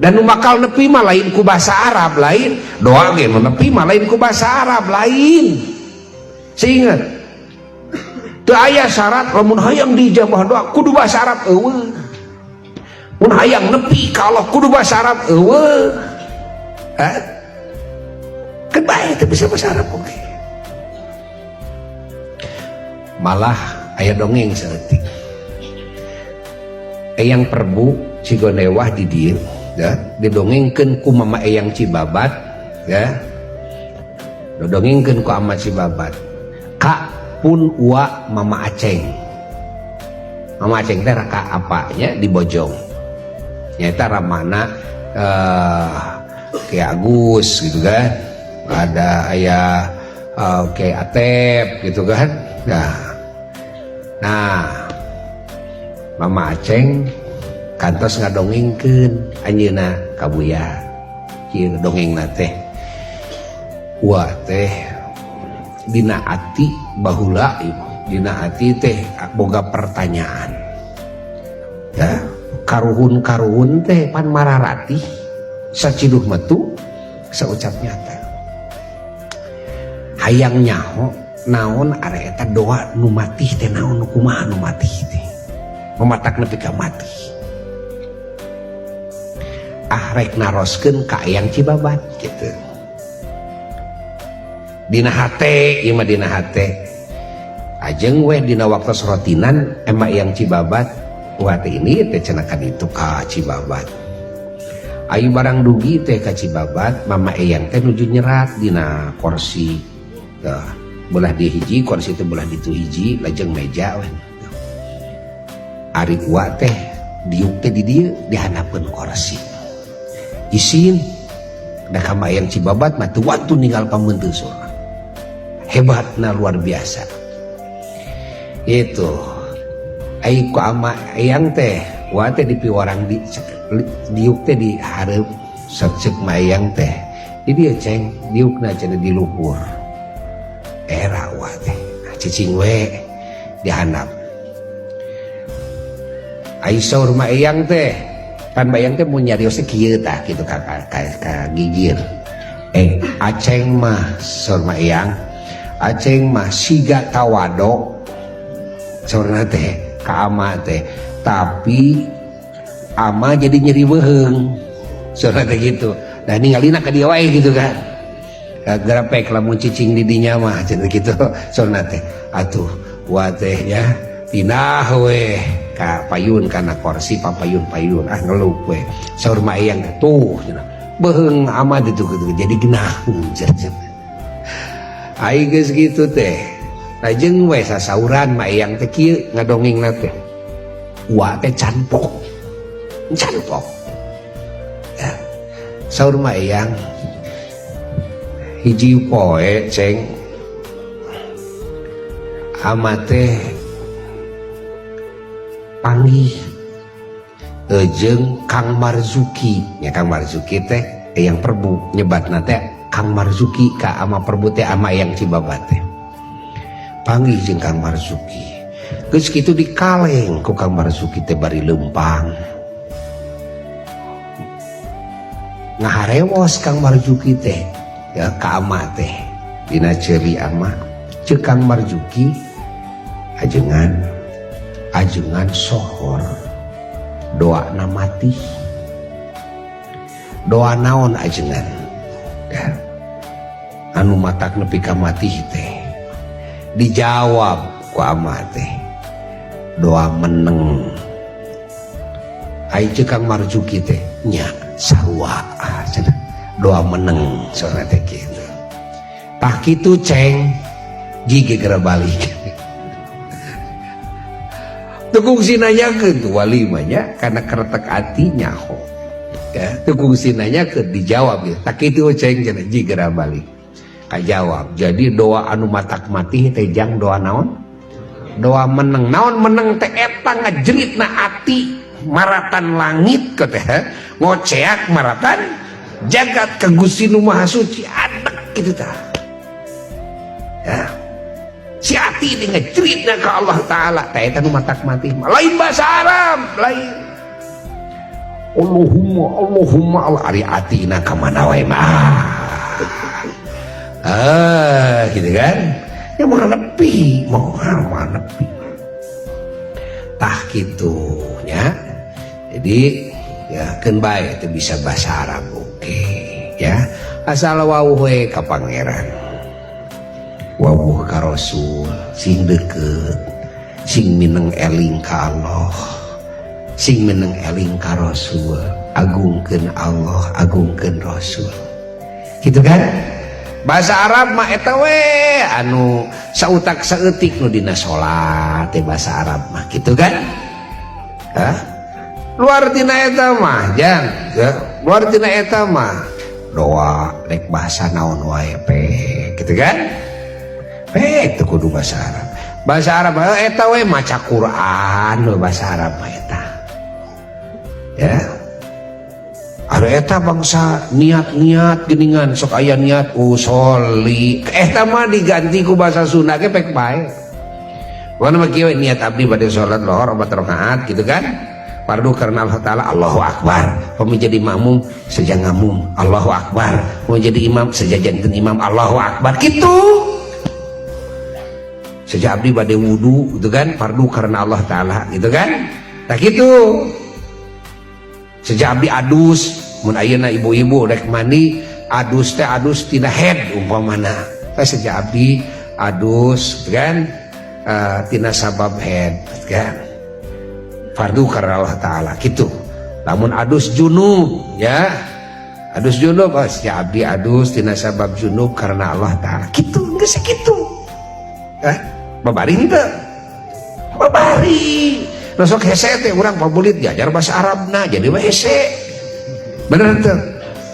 Dan nu bakal nepi mah lain ku bahasa Arab lain, doa ge nu nepi mah lain ku bahasa Arab lain. Seingat teu aya syarat lamun hayang diijabah doa kudu bahasa Arab eueuh. Mun hayang nepi ka Allah kudu bahasa Arab eueuh. Hah? Kan bae teu bisa bahasa Arab oge. Malah aya dongeng saeutik. Eyang Perbu Cigonewah di dieu ya, didongengkeun ku Mama Eyang Cibabat ya. Didongengkeun ku Ama Cibabat. Ka pun ua Mama Aceng. Mama Aceng teh raka apanya di Bojong. Nyaeta ramana Ki Agus gitu kan. Ada ayah Ki Atep gitu kan. Nah, Mama Aceng kantos ngadongengkeun anjeunna ka Buya. Kieu dongengna teh. Wa teh dina ati baheula dina ati teh boga pertanyaan. Ya, karuhun-karuhun teh pan mararatih saciduh metu saucap nyata. Hayang nyaho naon are eta doa nu matih teh naon nu kumaha nu matih teh. Mematak nepi ka mati. Ah rek naroskeun ka Eyang Cibabat gitu. Dina hate ieu mah dina hate. Ajeng weh dina waktu rotinan emak Eyang Cibabat wah teh ini teh cenah ka ditu ka Cibabat. Ayu barang dugi teh ka Cibabat Mama Eyang teh nuju nyerat dina kursi. Tah, belah di hiji kursi teh belah ditu hiji lajeng meja weh. Ari ua teh diuk teh di dieu dihanapeun kursi. Isin da ka Eyang Cibabat mah teu wantun ninggal pameunteun sorang. Hebatna luar biasa. Itu ai ku ama Eyang teh wa teh dipiwarang di diuk teh di hareup ceuk Ma Eyang teh. Di dieu ceng diukna cenah di luhur. Era wa teh cicing we dihandap. Ai saur Ma Eyang teh kan Ma Eyang teh mun nyarios teh kieu tah kitu ka gigir. Aceng mah saur Ma Eyang, Aceng mah siga tawado saurna teh ka ama teh, tapi ama jadi nyeri beuheung saurna teh gitu. Nah ningalina ka dieu wae gitu kan. Gerepek lamun cicing di dinya mah cenah gitu saurna teh. Atuh wa teh nya pindah we ka payun kana kursi papayun-payun ah ngelup we. Saur Ma Eyang tuh cenah beuheung ama ditu gitu jadi genah cenah. Ai geus kitu teh lajeng we sasauran Ma Eyang teh kieu ngadongengna teh. Wa teh canpok. Canpok. Ya. Saur Ma Eyang hiji poe ceng ama teh panggih jeung Kang Marzuki nya. Kang Marzuki teh Eyang Perbu nyebatna teh Kang Marzuki ka ama Perbu teh ama Eyang Cibabat teh panggih jeung Kang Marzuki. Geus kitu dikaleng ku Kang Marzuki teh bari leumpang ngaharewos Kang Marzuki teh ya ka ama teh dina ceuri ama ceuk Kang Marzuki ajengan ajengan sohor doana mati doa naon ajengan ya. Anu matak nepi ka mati teh dijawab ku ama teh doa meneng. Ai ceuk Kang Marzuki teh nya sarua cenah doa meneng saurna teh kitu. Tah kitu ceng gigi geura balik. Teu kungsi nanyakeun tuh wali mah nya karena keretek ati nyaho. Ya, teu kungsi nanyakeun dijawab gitu. Tah kitu ceng cenah ji geura balik. Kajawab. Jadi doa anu matak mati teh jang doa naon? Doa meneng. Naon meneng teh eta ngajeritna ati maratan langit ke teh ngoceak maratan jagat ke Gusti Nu Maha Suci adek gitu tah. Ya. Si ati ini ngejeritna ke Allah Ta'ala teh eta nu matak mati lain bahasa Arab lain. Allahumma Allahumma Allah, ari atina ka mana wae mah. Ah, gitu kan? Ya mau nepi, mau mau nepi. Tah kitu nya. Jadi ya keun bae teu bisa bahasa Arab, oke ya. Asal wawuh we ka Pangeran. Wawuh ka Rasul, sing deket, sing mineng eling ka Allah, sing mineng eling ka Rasul, agungkeun Allah, agungkeun Rasul. Gitu kan? Bahasa Arab mah eta we anu sautak saeutik nu dina salat teh bahasa Arab mah, gitu kan? Hah? Luar tina eta mah jang, ya, luar tina eta mah doa rek bahasa naon wae pe, gitu kan? Pe itu kudu bahasa Arab. Bahasa Arab eta we maca Quran we bahasa Arab mah eta. Ya. Ada eta bangsa niat-niat geningan sok aya niat usolli. Eta mah diganti ku bahasa Sunda ge pek bae. Pokoknya mah kieu, niat abdi bade salat lohor 4 rakaat, gitu kan? Fardu karena Allah Ta'ala, Allahu Akbar. Pami jadi makmum seja ngamum, Allahu Akbar. Mau jadi imam seja janten imam, Allahu Akbar, gitu. Seja abdi bade wudu, gitu kan? Fardu karena Allah Ta'ala, gitu kan? Nah, gitu. Seja abdi adus, mun ayeuna ibu-ibu rek mandi adus teh adus tina head umpamana. Teh seja abdi adus, gitu kan? Tina sabab head, gitu kan? Fardu karena Allah Ta'ala, gitu. Lamun adus junub ya, adus junub, oh, ya abdi adus tina sabab junub karena Allah Ta'ala, gitu. Enggak segitu, eh babari teu babari. Nah, sok hese teh urang pabulit diajar bahasa Arabna jadi we hese, bener teu?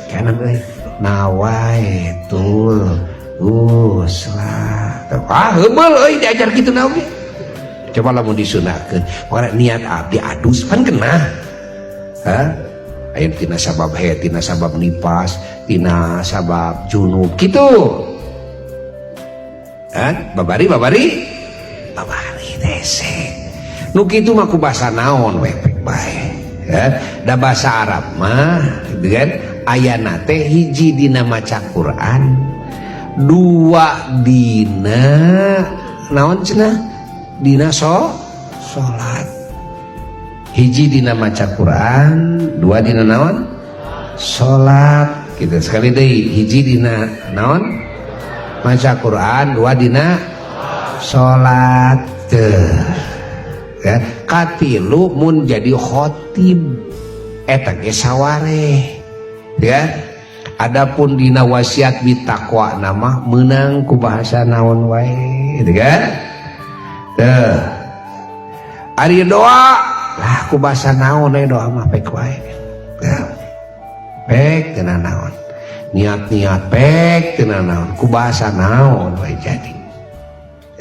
Kanan euy, nawaitul uslah, ah heubeul euy diajar kitu na oge. Coba lamun disunahkeun, pokoknya niat abdi adus pan kena. Hah? Aya tina sabab haid, tina sabab nipas, tina sabab junub, gitu. Hah? Babari babari babari tese. Nu kitu mah ku bahasa naon we pek bae. Ya, da bahasa Arab mah gitu kan, ayana teh hiji dina maca Quran, dua dina naon cenah? Dina salat. Hiji dina maca Quran, dua dina naon? Salat, gitu. Sekali deui, hiji dina naon? Maca Quran, dua dina salat. Teu. Ya, katilu mun jadi khotib eta ge sawareh. Ya. Adapun dina wasiat bitaqwa nama meunang ku bahasa naon wae, gitu kan? Tuh. Ari doa lah ku bahasa naon we doa mah pek wae. Ya. Pek tina naon. Niat-niat pek tina naon, ku bahasa naon wae jadi.